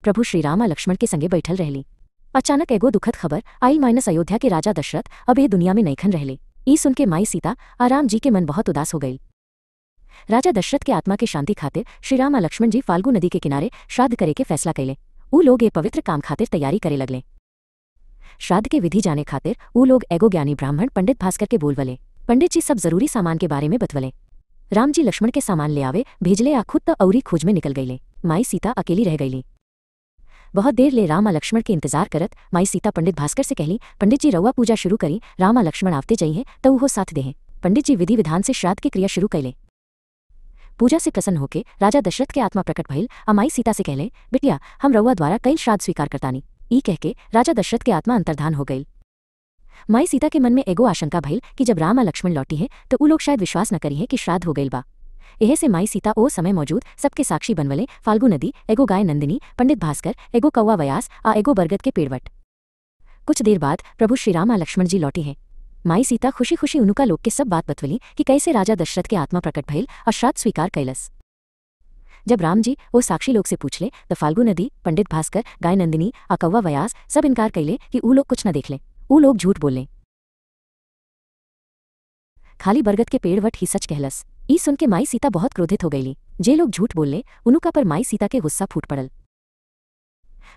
प्रभु श्री राम आ लक्ष्मण के संगे बैठल रहली। अचानक एगो दुखद खबर आइल माइनस अयोध्या के राजा दशरथ अब ए दुनिया में नईखन रहले। ई सुन के माई सीता आ राम जी के मन बहुत उदास हो गई। राजा दशरथ के आत्मा के शांति खातिर श्री राम आ लक्ष्मण जी फाल्गु नदी के किनारे श्राद्ध करे के फैसला कैले। ऊ लोग ए पवित्र काम खातिर तैयारी करे लगले। श्राद्ध के विधि जाने खातिर ऊ लोग एगो ज्ञानी ब्राह्मण पंडित भास्कर के बोलवले। पंडित जी सब जरूरी सामान के बारे में बतवले। राम जी लक्ष्मण के सामान ले आवे भेजले आ खुद त औरी खोज में निकल गईले। माई सीता अकेली रह गईली। बहुत देर ले राम आ लक्ष्मण के इंतजार करत माई सीता पंडित भास्कर से कहली, पंडित जी रउआ पूजा शुरू करी, राम आ लक्ष्मण आवते जाइए त उहो साथ देहें। पंडित जी विधि विधान से श्राद्ध की क्रिया शुरू कैले। पूजा से प्रसन्न होके राजा दशरथ के आत्मा प्रकट भइल आ माई सीता से कहले, बिटिया हम रउआ द्वारा कई श्राद्ध स्वीकार करतानी। ई कह के राजा दशरथ के आत्मा अंतर्धान हो गई। माई सीता के मन में एगो आशंका भइल कि जब राम आ लक्ष्मण लौटी हैं तो ऊ लोग शायद विश्वास न करी हैं कि श्राद्ध हो गइल बा। एहे से माई सीता ओ समय मौजूद सबके साक्षी बनवले फाल्गु नदी, एगो गाय नंदिनी, पंडित भास्कर, एगो कौवा व्यास आ एगो बरगद के पेड़वट। कुछ देर बाद प्रभु श्री राम आ लक्ष्मण जी लौटी हैं। माई सीता खुशी खुशी उनुका लोग के सब बात बतवली कि कैसे राजा दशरथ के आत्मा प्रकट भइल और श्राद्ध स्वीकार कैलस। जब राम जी वो साक्षी लोग से पूछले तो फाल्गु नदी, पंडित भास्कर, गाय नंदिनी आ कौवा व्यास सब इनकार कैले कि ऊ लोग कुछ न देख ले, ऊ लोग झूठ बोले। खाली बरगद के पेड़वट ही सच कहलस। ई सुन के माई सीता बहुत क्रोधित हो गईली। जे लोग झूठ बोलले उनुका पर माई सीता के गुस्सा फूट पड़ल।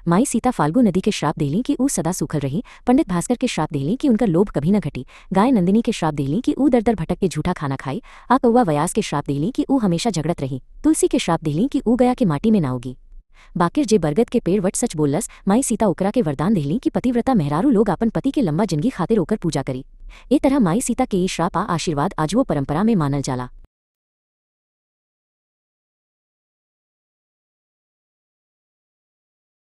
माई सीता फाल्गु नदी के श्राप देली कि ऊ सदा सूखल रही, पंडित भास्कर के श्राप देली कि उनका लोभ कभी न घटी, गाय नंदिनी के श्राप देली कि ऊ दर दर भटक के झूठा खाना खाई, आ कौवा व्यास के श्राप देली कि ऊ हमेशा झगड़त रही, तुलसी के श्राप देली कि ऊ गया के माटी में ना उगी। बाकिर जे बरगद के पेड़ what सच बोलस, माई सीता ओकरा के वरदान देली कि पतिव्रता मेहरारू लोग अपन पति के लंबा जिंदगी खातिर ओकर पूजा करी। ए तरह माई सीता के ई श्राप आ आशीर्वाद आजुओ परंपरा में मानल जाला।